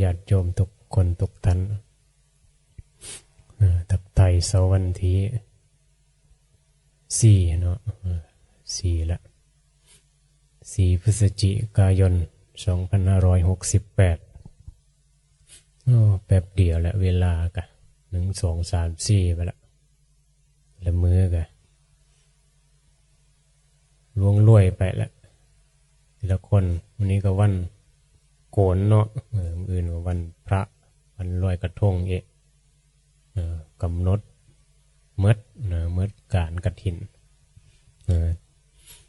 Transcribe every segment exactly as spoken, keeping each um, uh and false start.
ญาติโยมทุกคนทุกท่าน เอ่อ ทักทายเช้าวันที่สี่เนาะ เอ่อ สี่ละ สี่ พฤศจิกายน สองพันห้าร้อยหกสิบแปด โอ้ แป๊บเดียวละ เวลากะ หนึ่ง สอง สาม สี่ ไปละ ละมื้อกะ ล่วงล่วยไปละ ทีละคน มื้อนี้ก็วันโกนเนาะ เออ มื้ออื่นก็วันพระ วันลอยกระทงเอก เออ กำหนดหมดนะ หมดการกฐิน เออ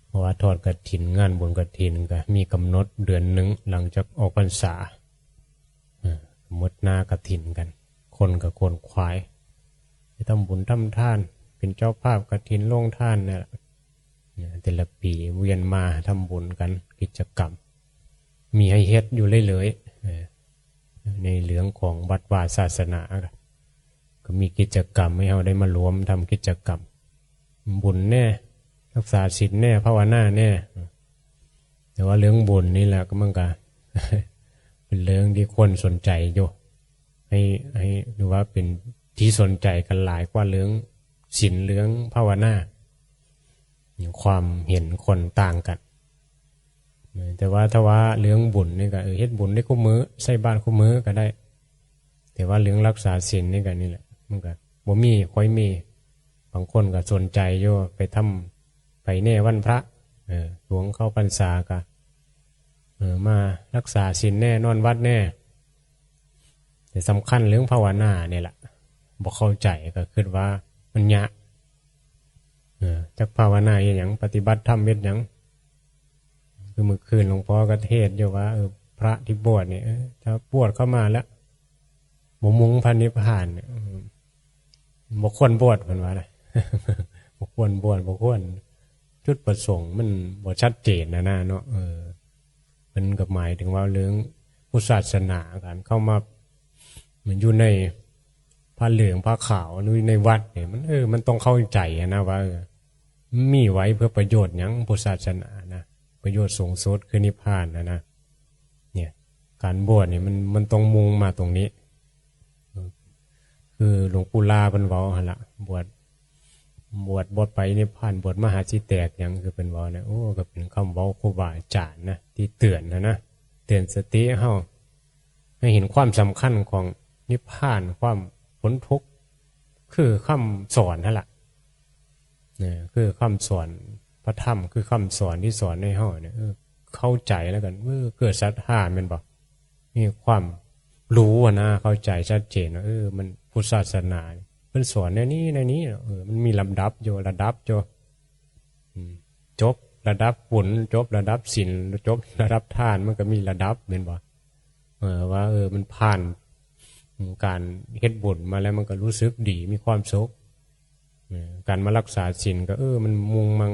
เพราะว่าทอดกฐิน งานบุญกฐินก็มีกำหนดเดือนหนึ่ง หลังจากออกพรรษา เออ หมดหน้ากฐินกัน คนก็ขวนขวาย ไปทำบุญทำทาน เป็นเจ้าภาพกฐินโรงทานเนี่ยแหละ เนี่ย แต่ละปีเวียนมาทำบุญกัน กิจกรรม มีให้เฮ็ดอยู่เรื่อยๆ เออ ในเรื่องของวัดวาศาสนา ก็มีกิจกรรมให้เราได้มารวมทำกิจกรรม บุญแน่ รักษาศีลแน่ ภาวนาแน่ แต่ว่าเรื่องบุญนี่แหละก็มันก็ เป็นเรื่องที่ควรสนใจอยู่ ให้ ให้ หรือว่าเป็นที่สนใจกันหลายกว่าเรื่องศีล เรื่องภาวนา ความเห็นคนต่างกัน แต่ว่าถ้าว่าเรื่องบุญนี่ก็ เออ เฮ็ดบุญได้คู่มื้อ ใส่บาตรคู่มื้อก็ได้ แต่ว่าเรื่องรักษาศีลนี่ก็นี่แหละ มันก็บ่มีค่อยมี บางคนก็สนใจอยู่ ไปทำ ไปแน่วันพระ เออ ช่วงเข้าพรรษาก็ เออ มารักษาศีลแน่ นอนวัดแน่ แต่สำคัญเรื่องภาวนาเนี่ยแหละ บ่เข้าใจก็คิดว่ามันยาก เออ จักภาวนาเฮ็ดหยัง ปฏิบัติธรรมเฮ็ดหยัง คือมื้อคืนหลวงพ่อก็เทศน์อยู่ว่า เออ พระที่บวชเนี่ย เออ ถ้าบวชเข้ามาแล้ว บ่มุ่งพระนิพพานเนี่ย อืม บ่ควรบวช เพิ่นว่านะ บ่ควรบวช บ่ควร จุดประสงค์มันบ่ชัดเจนนะนะเนาะ เออ มันก็หมายถึงว่าเรื่องพุทธศาสนา การเข้ามา มันอยู่ในผ้าเหลืองผ้าขาว หรือในวัดเนี่ย มัน เออ มันต้องเข้าใจอะนะว่า เออ มันมีไว้เพื่อประโยชน์หยัง พุทธศาสนานะ ประโยชน์สูงสุดคือนิพพานนะนะ เนี่ย การบวชเนี่ยมัน มันต้องมุ่งมาตรงนี้ คือหลวงปู่ล่าเพิ่นเว้าหั่นล่ะ บวช บวชบ่ไปนิพพาน บวชมาหาสิแตกหยัง คือเพิ่นเว้าเนี่ย โอ้ ก็เป็นคำเว้าครูบาอาจารย์นะ ที่เตือนนะนะ เตือนสติเฮา ให้เห็นความสำคัญของนิพพาน ความพ้นทุกข์ คือคำสอนหั่นล่ะ เนี่ย คือคำสอนพระธรรม คือคำสอนที่สอนให้เฮาเนี่ย เออ เข้าใจแล้วกัน เออ เกิดศรัทธาแม่นบ่ มีความรู้อะนะ เข้าใจชัดเจนว่า เออ มันพุทธศาสนาเพิ่นสอนแนวนี้ แนวนี้ เออ มันมีลำดับอยู่ ระดับอยู่ อืม จบระดับบุญ จบระดับศีล จบระดับทาน มันก็มีระดับแม่นบ่ เออ ว่า เออ มันผ่าน อืม การเฮ็ดบุญมาแล้วมันก็รู้สึกดี มีความสุข เออ การมารักษาศีลก็ เออ มันมุ่งมั่ง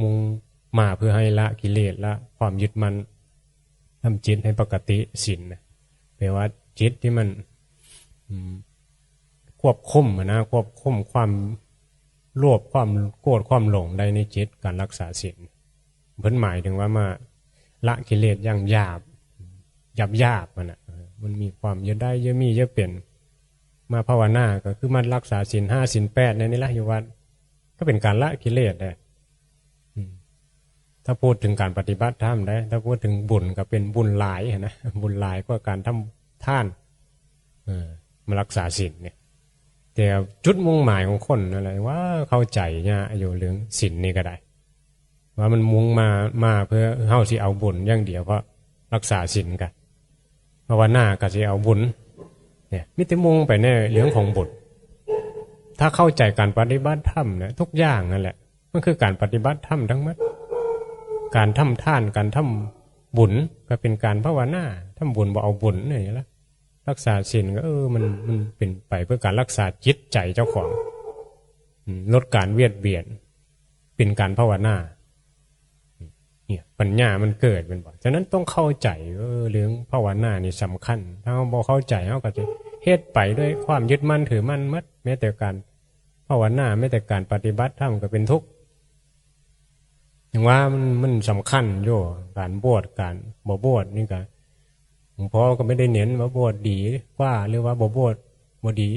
มุ่งมาเพื่อให้ละกิเลส ละความยึดมั่น ทำจิตให้ปกติศีลนะ แปลว่าจิตที่มัน อืม ควบคุมอะนะ ควบคุมความโลภ ความโกรธ ความหลงได้ในจิต การรักษาศีล เพิ่นหมายถึงว่ามาละกิเลสอย่างหยาบ หยาบๆ มันน่ะ เออ มันมีความเยอะได้ เยอะมี เยอะเป็น มาภาวนาก็คือมารักษาศีลห้า ศีลแปด เนี่ยนี่แหละ อยู่วัด ก็เป็นการละกิเลสแหละ อืม ถ้าพูดถึงการปฏิบัติธรรมได้ ถ้าพูดถึงบุญก็เป็นบุญหลายหั้นนะ บุญหลายกว่าการทำทาน เออ มารักษาศีลเนี่ย แต่จุดมุ่งหมายของคนนั่นแหละว่าเข้าใจยากอยู่เรื่องศีลนี่ก็ได้ ว่ามันมุ่งมา มาเพื่อเฮาสิเอาบุญอย่างเดียว เพราะรักษาศีลกะ ภาวนาก็สิเอาบุญ เนี่ย มีแต่มุ่งไปในเรื่องของบุญ ถ้าเข้าใจการปฏิบัติธรรมเนี่ย ทุกอย่างนั่นแหละ มันคือการปฏิบัติธรรมทั้งหมด การทำทาน การทำบุญก็เป็นการภาวนา ทำบุญบ่เอาบุญนี่ละ รักษาศีลก็ เออ มัน มันเป็นไปเพื่อการรักษาจิตใจเจ้าของ อืม ลดการเบียดเบียน เป็นการภาวนา เนี่ย ปัญญามันเกิดแม่นบ่ ฉะนั้นต้องเข้าใจ เออ เรื่องภาวนานี่สำคัญ ถ้าเราบ่เข้าใจ เราก็จะเฮ็ดไปด้วยความยึดมั่นถือมั่นหมด แม้แต่การภาวนา แม้แต่การปฏิบัติธรรมก็เป็นทุกข์ อย่างว่ามัน มันสำคัญอยู่ การบวช การบ่บวชนี่ก็ หลวงพ่อก็ไม่ได้เน้นว่าบวชดีกว่าหรือว่าบ่บวชบ่ดี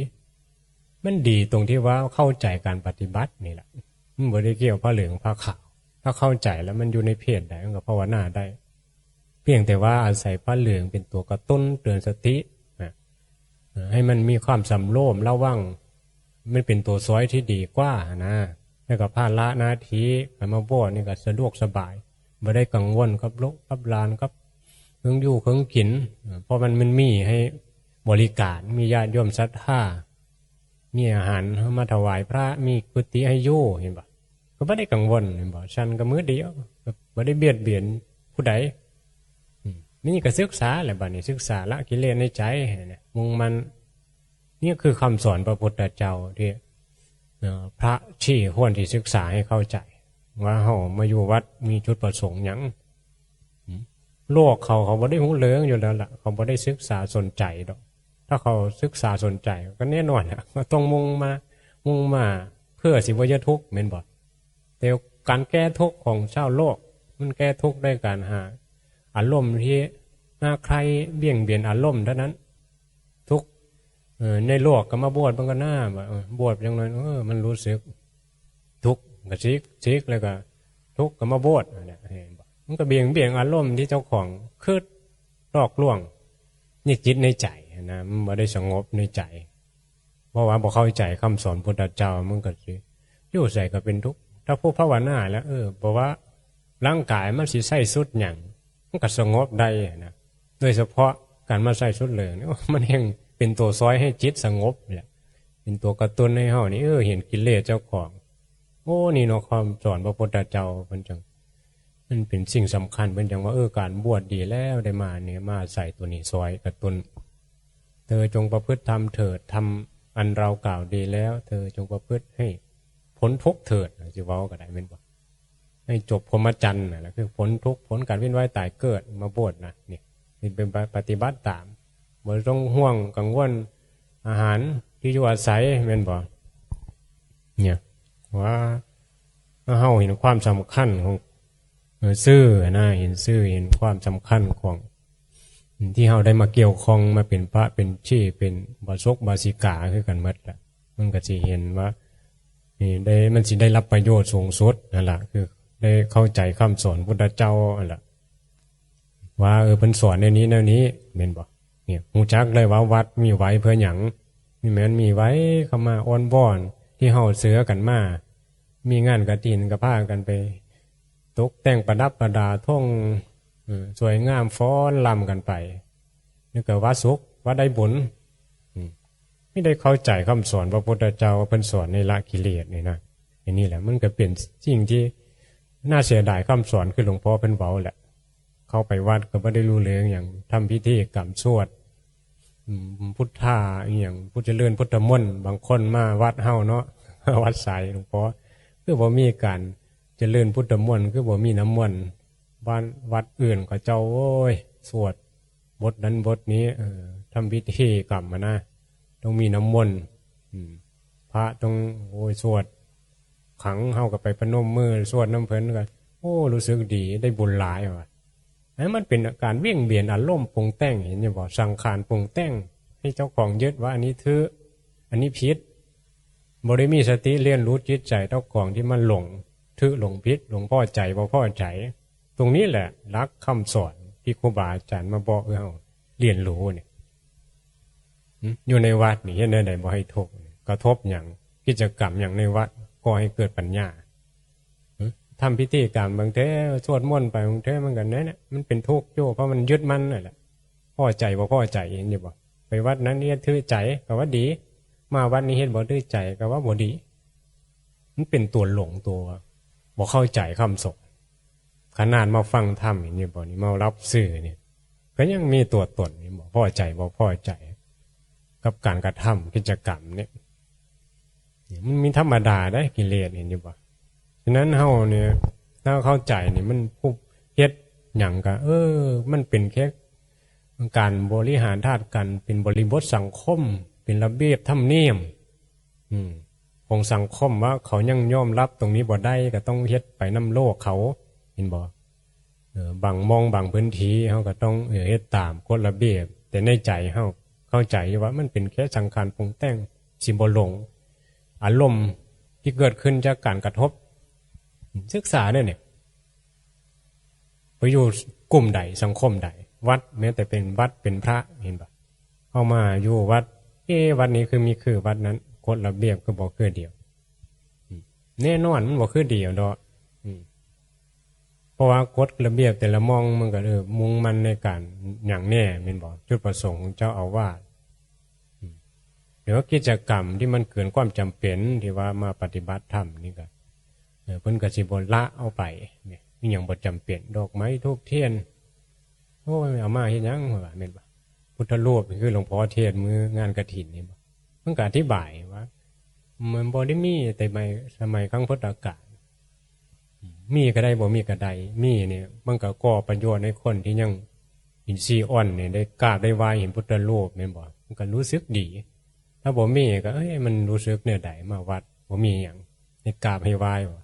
มันดีตรงที่ว่าเข้าใจการปฏิบัตินี่แหละ มันบ่ได้เกี่ยวพระเหลืองพระขาว ถ้าเข้าใจแล้วมันอยู่ในเพศใดมันก็ภาวนาได้ เพียงแต่ว่าอาศัยพระเหลืองเป็นตัวกระตุ้นเตือนสตินะ เอ่อ ให้มันมีความสำรวมระวัง มันเป็นตัวซอยที่ดีกว่านะ แล้วก็ภาระหน้าที่การมาบวชนี่ก็สะดวกสบาย บ่ได้กังวลกับลูกกับหลานกับเครื่องอยู่เครื่องกิน เอ่อ เพราะมัน มันมีให้บริการ มีญาติโยมศรัทธา มีอาหารมาถวายพระ มีกุฏิให้อยู่ เห็นบ่ ก็บ่ได้กังวล เห็นบ่ ฉันก็มื้อเดียว ก็บ่ได้เบียดเบียนผู้ใด อืม นี่ก็ศึกษาแหละ บัดนี้ศึกษาละกิเลสในใจนะ มุ่งมั่น นี่คือคำสอนพระพุทธเจ้าที่ เอ่อ พระชี้ควรที่ศึกษาให้เข้าใจ ว่าเฮามาอยู่วัดมีจุดประสงค์หยัง อืม โลกเขา เขาบ่ได้ฮู้เรื่องอยู่แล้วล่ะ เขาบ่ได้ศึกษาสนใจดอก ถ้าเขาศึกษาสนใจก็แน่นอนอะ ก็ต้องมุ่งมา มุ่งมาเพื่อสิบ่จะทุกข์ แม่นบ่ แต่การแก้ทุกข์ของชาวโลก มันแก้ทุกข์ด้วยการหาอารมณ์ที่น่าใคร่ เบี่ยงเบนอารมณ์เท่านั้น ทุกข์ เอ่อ ในโลกก็มาบวชมันก็น่า ว่า เออ บวชจังเลย เออ มันรู้สึกทุกข์ก็สิก สิกแล้วก็ทุกข์ก็มาบวช อันเนี้ย เห็นบ่ มันก็เบี่ยงเบนอารมณ์ที่เจ้าของคิดหลอกลวง นี่จิตในใจนะ มันบ่ได้สงบในใจ เพราะว่าบ่เข้าใจคำสอนพุทธเจ้า มันก็สิอยู่ไสก็เป็นทุกข์ ถ้าผู้ภาวนาแล้ว เออ เพราะว่าร่างกายมันสิใส่สุดหยัง มันก็สงบได้นะ โดยเฉพาะการมาใส่สุดเลยนี่ มันแฮ่งเป็นตัวซอยให้จิตสงบแหละ เป็นตัวกระตุ้นให้เฮานี่ เออ เห็นกิเลสเจ้าของ โอ้ นี่เนาะ คำสอนพระพุทธเจ้า เพิ่นจัง มันเป็นสิ่งสำคัญ เพิ่นจังว่า เออ การบวชดีแล้ว ได้มาเนี่ย มาใส่ตัวนี้ซอยกระตุ้น เธอจงประพฤติธรรมเถิด ธรรมอันเรากล่าวดีแล้ว เธอจงประพฤติให้พ้นทุกข์เถิด สิเว้าก็ได้แม่นบ่ ให้จบพรหมจรรย์น่ะ คือพ้นทุกข์ พ้นการเวียนว่ายตายเกิด มาบวชนะ นี่ นี่เป็นปฏิบัติตาม บ่ต้องห่วงกังวลอาหารที่อยู่อาศัย แม่นบ่ เนี่ย ว่าเฮาเห็นความสำคัญของ เออ ซื่อนะ เห็นซื่อ เห็นความสำคัญของ ที่เฮาได้มาเกี่ยวข้อง มาเป็นพระ เป็นชี เป็นอุบาสกอุบาสิกาคือกันหมดล่ะ มันก็สิเห็นว่า นี่ได้ มันสิได้รับประโยชน์สูงสุดนั่นล่ะ คือได้เข้าใจคำสอนพุทธเจ้านั่นล่ะ ว่า เออ เพิ่นสอนแนวนี้แนวนี้ แม่นบ่ เนี่ย ฮู้จักเลยว่าวัดมีไว้เพื่อหยัง นี่แม่นมีไว้เข้ามาอ้อนวอน ที่เฮาเสือกันมา มีงานกฐินก็พากันไป ตกแต่งประดับประดาธง เออ สวยงามฟ้อนรำกันไป นึกว่าสุข ว่าได้บุญ อืม ไม่ได้เข้าใจคำสอนพระพุทธเจ้า ว่าเพิ่นสอนในละกิเลสนี่นะ อันนี้แหละ มันก็เป็นสิ่งที่น่าเสียดาย คำสอนคือหลวงพ่อเพิ่นเว้าแหละ เข้าไปวัดก็บ่ได้รู้เรื่องหยัง ทำพิธีกรรมสวด อืม พุทธา อีหยัง ผู้เจริญพุทธมนต์ บางคนมาวัดเฮาเนาะ วัดไสหลวงพ่อ คือบ่มีการเจริญพุทธมนต์ คือบ่มีน้ำมนต์ บ้านวัดอื่นเขาเจ้า โอ้ย สวดบทนั้นบทนี้ เออ ทำพิธีกรรมอะนะ ต้องมีน้ำมนต์ อืม พระต้อง โอ้ย สวด ขลัง เฮาก็ไปประนมมือสวดนำเพิ่นก็ โอ้ รู้สึกดี ได้บุญหลายว่ะ อันนั้นมันเป็นการเวียงเวียนอารมณ์ปรุงแต่ง เห็นอยู่บ่ สังขารปรุงแต่ง ให้เจ้าของยึดว่าอันนี้ถือ อันนี้ผิด บ่ได้มีสติเรียนรู้จิตใจเจ้าของที่มันหลงถือ หลงผิด หลงพอใจบ่พอใจ ตรงนี้แหละหลักคำสอนที่ครูบาอาจารย์มาบอกให้เฮาเรียนรู้เนี่ย หึ อยู่ในวัดนี่เฮ็ดแนวใดบ่ให้ทุกข์ กระทบหยัง กิจกรรมหยังในวัดก่อให้เกิดปัญญา หึ ทำพิธีกรรมบางเทื่อ สวดมนต์ไปบางเทื่อ มันก็นั่นแหละ มันเป็นทุกข์อยู่ เพราะมันยึดมั่นนั่นแหละ พอใจบ่พอใจ เห็นอยู่บ่ ไปวัดนั้นเฮ็ดถือใจก็ว่าดี มาวัดนี้เฮ็ดบ่ถือใจก็ว่าบ่ดี มันเป็นตัวหลงตัวบ่เข้าใจคำสอน ขนาดมาฟังธรรม เห็นอยู่บ่นี่ มารับซื่อนี่ ก็ยังมีตัวตน เห็นบ่ พอใจบ่พอใจ กับการกระทำกิจกรรมเนี่ย มันมีธรรมดาเด้ กิเลส เห็นอยู่บ่ ฉะนั้นเฮาเนี่ย ถ้าเข้าใจนี่ มันผู้เฮ็ดหยังก็ เออ มันเป็นแค่การบริหารธาตุขันธ์ เป็นบริบทสังคม เป็นระเบียบธรรมเนียม อืม ของสังคมว่าเขายังยอมรับตรงนี้บ่ได้ ก็ต้องเฮ็ดไปนำโลกเขา เห็นบ่ เอ่อบางหม่องบางพื้นที่เฮาก็ต้องเอ่อเฮ็ดตามกฎระเบียบ แต่ในใจเฮาเข้าใจอยู่ว่ามันเป็นแค่สังขารปรุงแต่ง สิบ่หลง อารมณ์ที่เกิดขึ้นจากการกระทบ ศึกษาเด้อเนี่ย ไปอยู่กลุ่มใดสังคมใด วัดแม้แต่เป็นวัดเป็นพระ เห็นบ่ เข้ามาอยู่วัด เอ๊ะวัดนี้คือมีคือวัดนั้น กฎระเบียบคือบ่คือเดียว อืม แน่นอนมันบ่คือเดียวดอก อืม เพราะว่ากฎระเบียบแต่ละหม่องมันก็เออมุ่งมั่นในการหยังแน่แม่นบ่ จุดประสงค์ของเจ้าอาวาส อืม หรือว่ากิจกรรมที่มันเกินความจำเป็นที่ว่ามาปฏิบัติธรรมนี่ก็ เออ เพิ่นก็สิบ่ละเอาไป เนี่ย มีหยังบ่จำเป็น ดอกไม้ธูปเทียน โอ้ย เอามาเฮ็ดหยัง ว่าแม่นบ่ พุทธรูปคือหลวงพ่อเทศน์มื้องานกฐินนี่บ่ มันก็อธิบายว่า มันบ่ได้มีแต่ในสมัยครั้งพุทธกาล มีก็ได้ บ่มีก็ได้ มีเนี่ย มันก็ก่อประโยชน์ให้คนที่ยังอินทรีย์อ่อนเนี่ย ได้กราบได้ไหว้เห็นพุทธรูปแม่นบ่ มันก็รู้สึกดี ถ้าบ่มีก็ เอ้ย มันรู้สึกแนวใด มาวัดบ่มีหยัง ให้กราบให้ไหว้บ่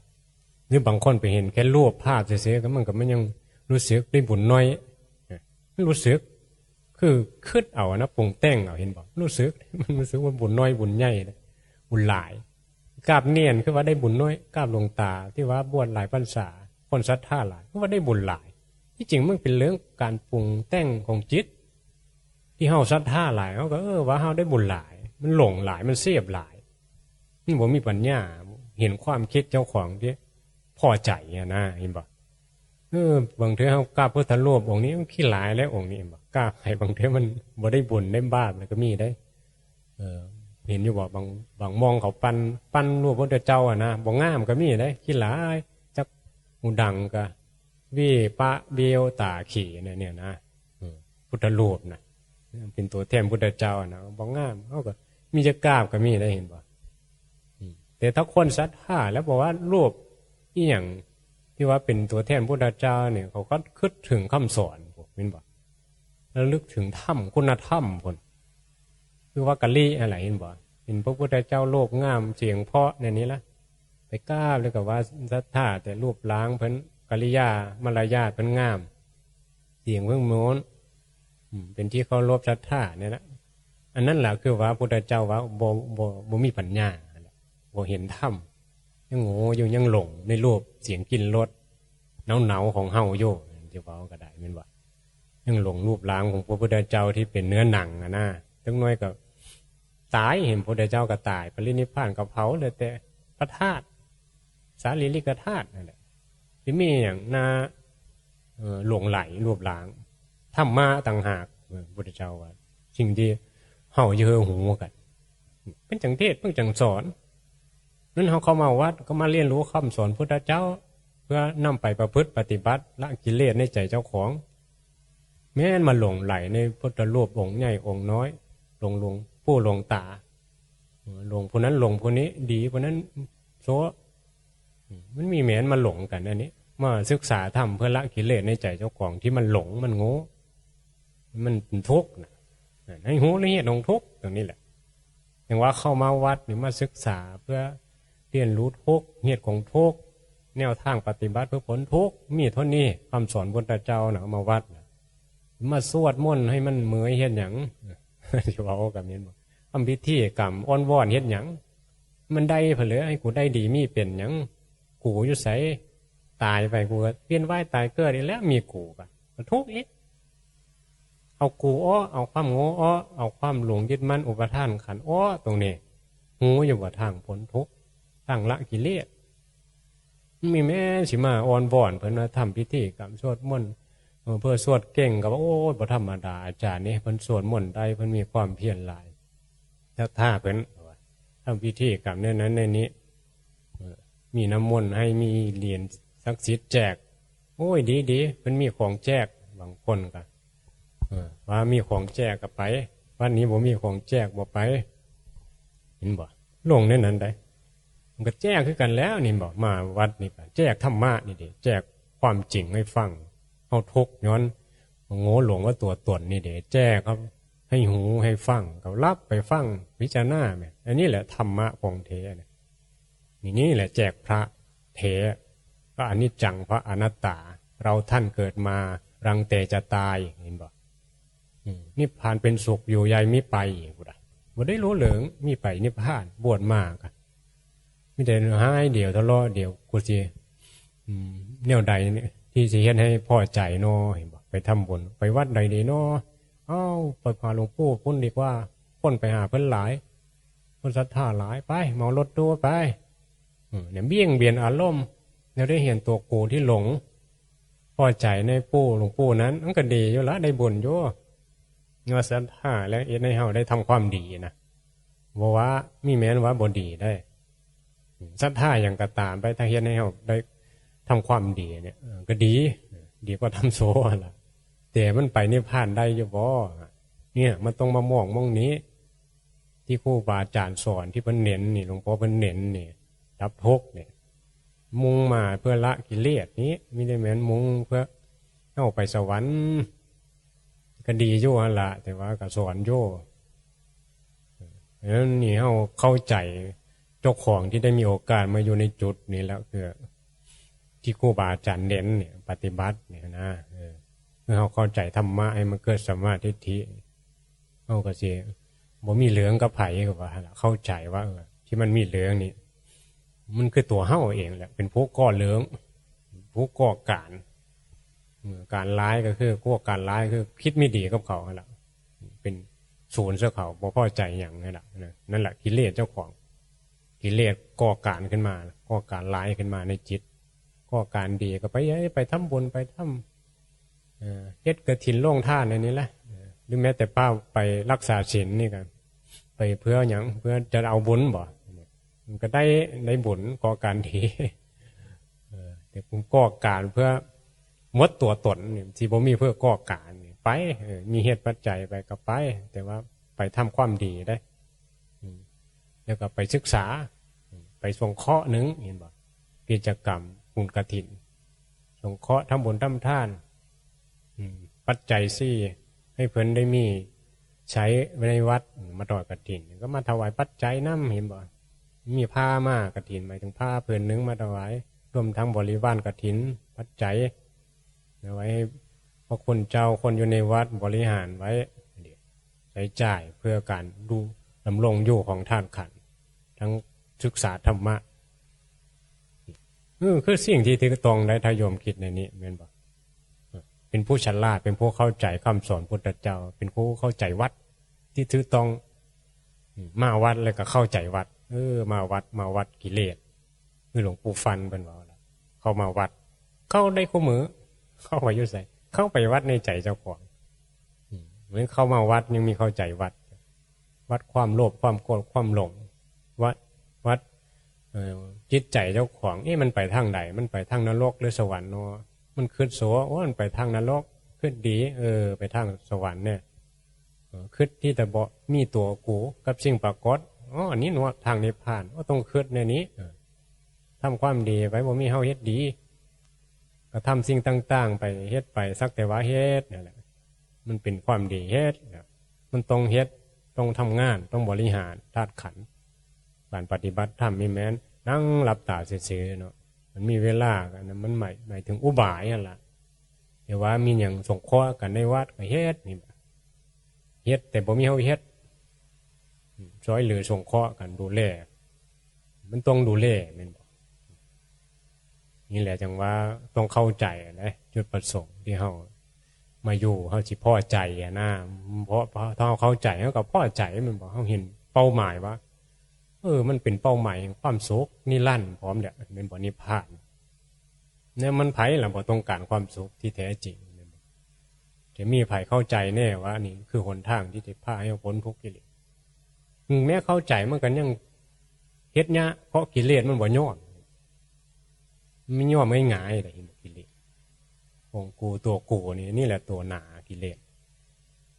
หรือบางคนไปเห็นแค่รูปภาพซื่อๆ ก็มันก็มันยังรู้สึกได้บุญน้อย มันรู้สึก คือคิดเอานะ ปรุงแต่งเอา เห็นบ่ รู้สึก มันรู้สึกว่าบุญน้อยบุญใหญ่นะ บุญหลาย กราบเนียนคือว่าได้บุญน้อย กราบหลวงตาที่ว่าบวชหลายพรรษา คนศรัทธาหลาย คือว่าได้บุญหลาย ที่จริงมันเป็นเรื่องการปรุงแต่งของจิต ที่เฮาศรัทธาหลาย เฮาก็ เออ ว่าเฮาได้บุญหลาย มันหลงหลาย มันเสพหลาย มันบ่มีปัญญา เห็นความคิดเจ้าของที่พอใจอะนะ เห็นบ่ เออ บางเทื่อเฮากราบพุทธรูปองค์นี้ มันขี้หลายแล้วองค์นี้ เห็นบ่ กราบให้บางเทื่อมันบ่ได้บุญได้บาปแล้วก็มีได้ เออ เห็นอยู่บ่ บาง บางหม่องเขาปั้น ปั้นรูปพุทธเจ้าอะนะ บ่งามก็มีได้ ขี้หลาย จักหูดังก็ วิปะเบวตาขีเนี่ย เนี่ยนะ เออ พุทธรูปนะ เป็นตัวแทนพุทธเจ้านะ บ่งาม เฮาก็มีจะกราบก็มีได้ เห็นบ่ อืม แต่ถ้าคนศรัทธาแล้วบอกว่ารูปอีหยังที่ว่าเป็นตัวแทนพุทธเจ้าเนี่ย เขาก็คิดถึงคำสอน เห็นบ่ ระลึกถึงธรรม คุณธรรมพุ้น คือว่ากะลิอะไร เห็นบ่ เห็นพระพุทธเจ้ารูปงาม เสียงเพราะในนี้ละ ไปกราบแล้วก็ว่าศรัทธาแต่รูปร่างเพิ่น กิริยามารยาทเพิ่นงาม เสียงเพิ่นโม้น อืม เป็นที่เคารพศรัทธาเนี่ยละ อันนั้นแหละคือว่าพุทธเจ้าว่าบ่ บ่ บ่มีปัญญา บ่เห็นธรรม ยังโง่อยู่ ยังหลงในรูปเสียงกลิ่นรสหนาวๆของเฮาอยู่ จะเว้าก็ได้แม่นบ่ ยังหลงรูปร่างของพระพุทธเจ้าที่เป็นเนื้อหนังอะนะ จักหน่อยก็ตาย เห็นพระพุทธเจ้าก็ตาย ปรินิพพานก็เผา เหลือแต่พระธาตุ สารีริกธาตุนั่นแหละ สิมีหยังน่า เอ่อ หลงใหลรูปร่าง ธรรมะต่างหาก เออ พุทธเจ้าว่า สิ่งที่เฮาเยอะหูกัน เพิ่นจั่งเทศน์ เพิ่นจั่งสอน นั้นเฮาเข้ามาวัดก็มาเรียนรู้คำสอนพุทธเจ้า เพื่อนำไปประพฤติปฏิบัติ ละกิเลสในใจเจ้าของ แม่นมาหลงใหลในพุทธรูปองค์ใหญ่องค์น้อย หลงหลวงปู่หลวงตา เออ หลวงผู้นั้นหลวงผู้นี้ ดีผู้นั้นโซะ อืม มันมีแม่นมาหลงกันอันนี้ มาศึกษาธรรมเพื่อละกิเลสในใจเจ้าของที่มันหลง มันโง่ มันทุกข์นะ ให้ฮู้ละเอียดของทุกข์ตรงนี้แหละ อย่างว่าเข้ามาวัดนี่มาศึกษาเพื่อเรียนรู้ทุกข์ เหตุของทุกข์ แนวทางปฏิบัติเพื่อพ้นทุกข์ มีเท่านี้ คำสอนพุทธเจ้านะ มาวัดนะ มาสวดมนต์ให้มันเมื่อยเฮ็ดหยัง สิเว้ากับแม่นบ่ ทำพิธีกรรมอ้อนวอนเฮ็ดหยัง มันได้ผลเลย ให้กูได้ดีมีเป็นหยัง กูอยู่ไส ตายไปกูก็เวียนว่ายตายเกิดอีกแล้ว มีกูก็ ก็ทุกข์อีก เอากูออก เอาความโง่ออก เอาความหลงยึดมั่นอุปาทานขันธ์ออก ตรงนี้ ฮู้อยู่ว่าทางพ้นทุกข์ ทางละกิเลส มันมีแม่นสิมาอ้อนวอนเพิ่นว่าทำพิธีกรรมสวดมนต์ เออ เพื่อสวดเก่งก็ว่า โอ้ย บ่ธรรมดา อาจารย์นี่เพิ่นสวดมนต์ได้ เพิ่นมีความเพียรหลาย ศรัทธาเพิ่น ทำพิธีกรรมแนวนั้นแนวนี้ เออ มีน้ำมนต์ให้ มีเหรียญศักดิ์สิทธิ์แจก โอ้ย ดีดี เพิ่นมีของแจก บางคนก็ เออ ว่ามีของแจกก็ไป วัดนี้บ่มีของแจก บ่ไป เห็นบ่ หลงในนั้นได้ มันก็แจกคือกันแล้วนี่บ่ มาวัดนี่ก็แจกธรรมะนี่เด้ แจกความจริงให้ฟัง เฮาทุกข์ย้อนโง่หลงว่าตัวตนนี่เด้ แจกครับ ให้ฮู้ให้ฟัง ก็รับไปฟัง พิจารณาแหม อันนี้แหละธรรมะของแท้นะ นี่ นี่แหละแจกพระแท้ พระอนิจจัง พระอนัตตา เราท่านเกิดมารังแต่จะตาย เห็นบ่ อืม นิพพานเป็นสุขอยู่ใยมิไป พุ้นน่ะ บ่ได้รู้เหลือง มิไปนิพพาน บวชมาก็มีแต่หายเดียวทะเลาะเดียว กูสิ อืม แนวใดเนี่ยที่สิเฮ็ดให้พอใจน้อ เห็นบ่ ไปทำบุญ ไปวัดใดดีน้อ เอ้า ไปหาหลวงปู่พุ้นดีกว่า คนไปหาเพิ่นหลาย คนศรัทธาหลาย ไป เหมารถตู้ไป อืม เนี่ย เบี่ยงเบนอารมณ์ แล้วได้เห็นตัวกูที่หลง พอใจในปู่หลวงปู่นั้น มันก็ดีอยู่ละ ได้บุญอยู่ เมื่อศรัทธาแล้วเฮ็ดให้เฮาได้ทำความดีนะ บ่ว่ามีแม้นว่าบ่ดีได้ ศรัทธาหยังก็ตามไป ถ้าเฮ็ดให้เฮาได้ทำความดีเนี่ย เออ ก็ดี ดีกว่าทำโซหั่นล่ะ แต่มันไปนิพพานได้อยู่บ่ เนี่ย มันต้องมามองหม่องนี้ ที่ครูบาอาจารย์สอน ที่เพิ่นเน้นนี่ หลวงพ่อเพิ่นเน้นนี่ ดับทุกข์นี่ มุ่งมาเพื่อละกิเลสนี่ บ่ได้แม่นมุ่งเพื่อเอาไปสวรรค์ ก็ดีอยู่หั่นล่ะ แต่ว่าก็สอนอยู่ เออ นี่เฮาเข้าใจเจ้าของที่ได้มีโอกาสมาอยู่ในจุดนี้แล้ว คือที่ครูบาอาจารย์เน้นเนี่ย ปฏิบัติเนี่ยนะ เออ เมื่อเฮาเข้าใจธรรมะ ให้มันเกิดสัมมาทิฏฐิ เฮาก็สิบ่มีเหลืองกับไผ ก็ว่าหั่นล่ะ เข้าใจว่า เออ ที่มันมีเหลืองนี่ มันคือตัวเฮาเองแหละ เป็นผู้ก่อเหลือง ผู้ก่อการ เออ การร้ายก็คือ พวกการร้ายคือคิดไม่ดีกับเขาหั่นล่ะ เป็นศูนย์ซะเขา บ่พอใจหยังหั่นล่ะ นะ นั่นแหละกิเลสเจ้าของ กิเลสก่อการขึ้นมา ก่อการร้ายขึ้นมาในจิต ก่อการดีก็ไป ไปทำบุญ ไปทำ เอ่อ เฮ็ดกฐินโรงทานอันนี้แหละ เอ่อ หรือแม้แต่พาไปรักษาศีลนี่ก็ ไปเพื่อหยัง เพื่อจะเอาบุญบ่ มันก็ได้ ได้บุญ ก่อการดี เออ แต่ผมก่อการเพื่อหมดตัวตนนี่ สิบ่มีเพื่อก่อการนี่ ไป เออ มีเหตุปัจจัยไปก็ไป แต่ว่าไปทำความดีได้ อืม แล้วก็ไปศึกษา อืม ไปสงเคราะห์หนึ่ง เห็นบ่ กิจกรรมบุญกฐิน สงเคราะห์ทำบุญทำทาน อืม ปัจจัยสี่ ให้เพิ่นได้มีใช้ไว้ในวัด อืม มาทอดกฐิน ก็มาถวายปัจจัยนำ เห็นบ่ มีผ้ามากฐิน หมายถึงผ้าผืนหนึ่งมาถวาย รวมทั้งบริวารกฐิน ปัจจัย เอาไว้ให้พระคุณเจ้า คนอยู่ในวัดบริหารไว้ ใช้จ่ายเพื่อการดู ดำรงอยู่ของธาตุขันธ์ ทั้งศึกษาธรรมะ เออ คือสิ่งที่ถูกต้องได้ ถ้าโยมคิดในนี้ แม่นบ่ เป็นผู้ฉลาด เป็นผู้เข้าใจคำสอนพุทธเจ้า เป็นผู้เข้าใจวัดที่ถูกต้อง อืม มาวัดแล้วก็เข้าใจวัด เออ มาวัด มาวัดกิเลส คือหลวงปู่ฟั่นเพิ่นว่าล่ะ เข้ามาวัด เข้าได้คู่มือ เข้าไปอยู่ไส เข้าไปวัดในใจเจ้าของ อืม เหมือนเข้ามาวัดยังมีเข้าใจวัด วัดความโลภ ความโกรธ ความหลง วัด วัด เอ่อ จิตใจเจ้าของ เอ๊ะ มันไปทางใด มันไปทางนรกหรือสวรรค์เนาะ มันคิดซัว โอ้ มันไปทางนรก คิดดี เออ ไปทางสวรรค์เนี่ย เออ คิดที่แต่บ่มีตัวกูกับสิ่งปรากฏ อ๋อ อันนี้เนาะทางนิพพาน โอ้ ต้องคิดแนวนี้ เออ ทำความดีไป บ่มีเฮาเฮ็ดดี ก็ทำสิ่งต่างๆ ไป เฮ็ดไป สักแต่ว่าเฮ็ดนั่นแหละ มันเป็นความดีเฮ็ดนะ มันต้องเฮ็ด ต้องทำงาน ต้องบริหารธาตุขันธ์ การปฏิบัติธรรมนี่แม่นนั่งหลับตาซื่อๆ เนาะ มันมีเวลา อันนั้นมันหมาย หมายถึงอุบายนั่นล่ะ แต่ว่ามีหยังสงเคราะห์กันในวัดก็เฮ็ดนี่ เฮ็ดแต่บ่มีเฮาเฮ็ด ช่วยเหลือสงเคราะห์กันดูแล มันต้องดูแลแม่นบ่ นี่แหละจังว่าต้องเข้าใจนะ จุดประสงค์ที่เฮามาอยู่ เฮาสิพอใจอะนะ เพราะ เพราะถ้าเฮาเข้าใจ เฮาก็พอใจแม่นบ่ เฮาเห็นเป้าหมายว่า เออ มันเป็นเป้าหมายแห่งความสุขนิรันดร์พร้อมแหละ แม่นบ่ นิพพาน เนี่ยมันไผล่ะบ่ต้องการความสุขที่แท้จริง จะมีไผเข้าใจแน่ว่านี่คือหนทางที่จะพาให้พ้นทุกข์กิเลส ถึงแม้เข้าใจมันก็ยังเฮ็ดยาก เพราะกิเลสมันบ่ยอม มันยอมง่ายๆ เลยกิเลส ของกูตัวกูนี่ นี่แหละตัวหนากิเลส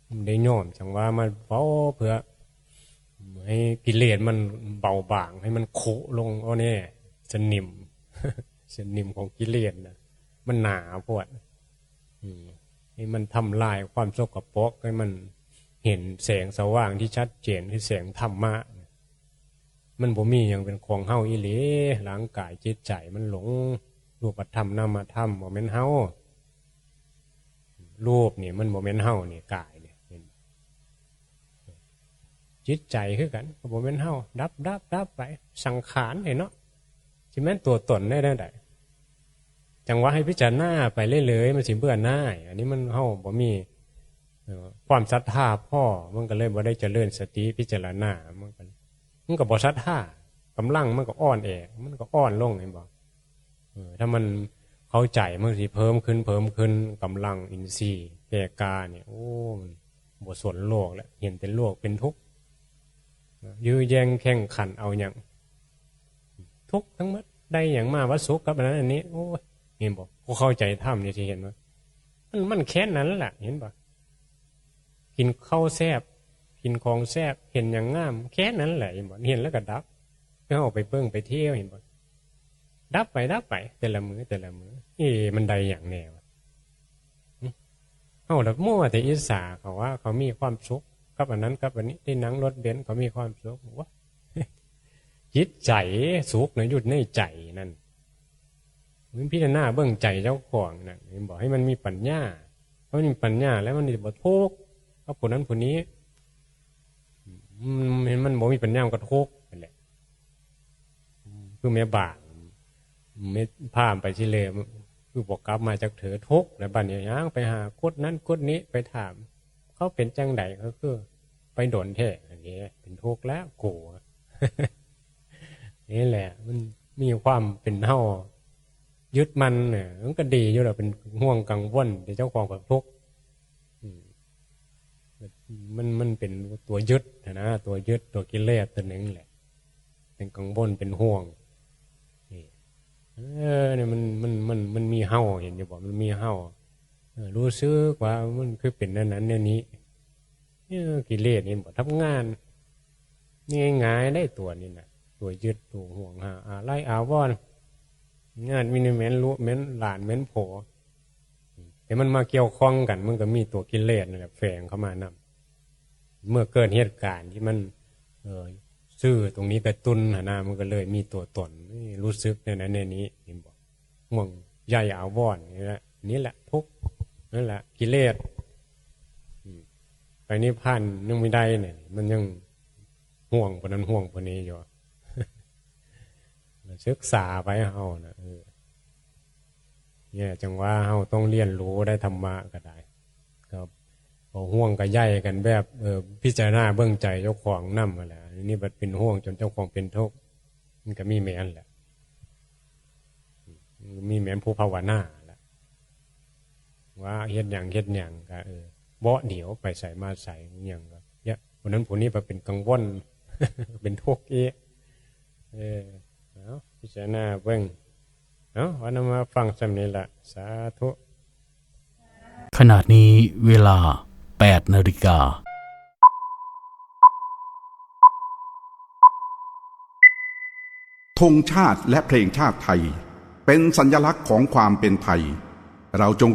มันได้ยอมจังว่ามาเว้าเพื่อให้กิเลสมันเบาบาง ให้มันคุลง เอาแน่ สนิม สนิมของกิเลสนะ มันหนาโพด อืม ให้มันทำลายความสกปรก ให้มันเห็นแสงสว่างที่ชัดเจน คือแสงธรรมะ มันบ่มีหยังเป็นของเฮาอีหลี ร่างกายจิตใจมันหลง รูปธรรมนามธรรมบ่แม่นเฮา รูปนี่มันบ่แม่นเฮานี่ กายนี่ เห็น จิตใจคือกัน ก็บ่แม่นเฮา ดับดับดับไป สังขารนี่เนาะ สิแม่นตัวตนได้แนวใด จังว่าให้พิจารณาไปเรื่อยๆ มันสิเบื่อหน่าย อันนี้มันเฮาบ่มี เอ่อ ความศรัทธาพอ มันก็เลยบ่ได้เจริญสติพิจารณา มันก็ มันก็บ่ศรัทธา กำลังมันก็อ่อนแอ มันก็อ่อนลง เห็นบ่ เออ ถ้ามันเข้าใจ มันสิเพิ่มขึ้น เพิ่มขึ้น กำลังอินทรีย์แก่กล้าเนี่ย โอ้ มันบ่สนโลกแล้ว เห็นแต่โลกเป็นทุกข์ ยื้อแย่งแข่งขันเอาหยัง ทุกข์ทั้งหมด ได้หยังมาว่าสุขกับอันนั้นอันนี้ โอ้ย เห็นบ่ ผู้เข้าใจธรรมนี่สิเห็นว่า มัน มันแค่นั้นแหละ เห็นบ่ กินข้าวแซ่บ กินของแซ่บ เห็นหยังงาม แค่นั้นแหละ เห็นบ่ เห็นแล้วก็ดับ คือเฮาไปเบิ่งไปเที่ยว เห็นบ่ ดับไปดับไป แต่ละมื้อแต่ละมื้อ เอ๊ะ มันได้หยังแน่วะ หึ เฮาละมัวแต่อิจฉาเขาว่าเขามีความสุขกับอันนั้นกับอันนี้ ได้นั่งรถเบนซ์ เขามีความสุข วะ จิตใจสุขนะอยู่ในใจนั่น มันพิจารณาเบิ่งใจเจ้าของนั่น เห็นบ่ ให้มันมีปัญญา เพราะมันมีปัญญาแล้วมันสิบ่ทุกข์กับผู้นั้นผู้นี้ มัน มันบ่มีปัญญามันก็ทุกข์นั่นแหละ คือแม่บ้าน แม่พาไปสิเลย คือบ่กลับมาจักเทื่อ ทุกข์ แล้วบัดนี้ย่างไปหากุดนั้นกุดนี้ ไปถาม เขาเป็นจังใด ก็คือ ไปโดนแท้ อันนี้เป็นทุกข์แล้ว กลัว นี่แหละ มันมีความเป็นเฮา ยึดมั่นเนี่ย มันก็ดีอยู่แล้ว เป็นห่วงกังวล แต่เจ้าของก็ทุกข์ อืม มัน มันเป็นตัวยึดนะ ตัวยึด ตัวกิเลสตัวหนึ่งแหละ เป็นกังวล เป็นห่วง นี่ เออ เนี่ย มัน มัน มัน มันมีเฮา เห็นอยู่บ่ มันมีเฮา เออ รู้สึกว่ามันคือเป็นแนวนั้นแนวนี้ เออ กิเลสนี่บ่ทำงาน นี่ง่ายๆ ได้ตัวนี้นะ ตัวยึด ตัวห่วงหาอาลัยอาวรณ์ งานมีเหม็นลูกเหม็นหลานเหม็นผัว แต่มันมาเกี่ยวข้องกัน มันก็มีตัวกิเลสนั่นแหละแฝงเข้ามานำ เมื่อเกิดเหตุการณ์ที่มัน เอ่อ ซื่อตรงนี้กระตุ้นหั้นนะ มันก็เลยมีตัวตน รู้สึกในนั้นในนี้ เห็นบ่ ห่วงใยอาวรณ์นี่แหละ นี่แหละทุกข์ นั่นแหละกิเลส อืม ไปนิพพานยังไม่ได้เนี่ย มันยังห่วงปานนั้นห่วงปานนี้อยู่ ศึกษาไปเฮานะ เออ เนี่ย จังว่าเฮาต้องเรียนรู้ได้ธรรมะก็ได้ ครับ เอาห่วงกับใยกันแบบ เออ พิจารณาเบิ่งใจเจ้าของนำหั้นแหละ อันนี้บัดเป็นห่วงจนเจ้าของเป็นทุกข์ มันก็มีแม่นแหละ มีแม่นผู้ภาวนาแหละ ว่าเฮ็ดหยังเฮ็ดหยังก็ เออ บ่เดี๋ยวไปไสมาไสหยังก็ เนี่ย ผู้นั้นผู้นี้ไปเป็นกังวล เป็นทุกข์อีก เออ เอาพิจารณาเบิ่ง เอา วันนี้มาฟังส่ำนี้ละ สาธุ ขณะนี้เวลา แปดนาฬิกา ธงชาติและเพลงชาติไทย เป็นสัญลักษณ์ของความเป็นไทย เราจง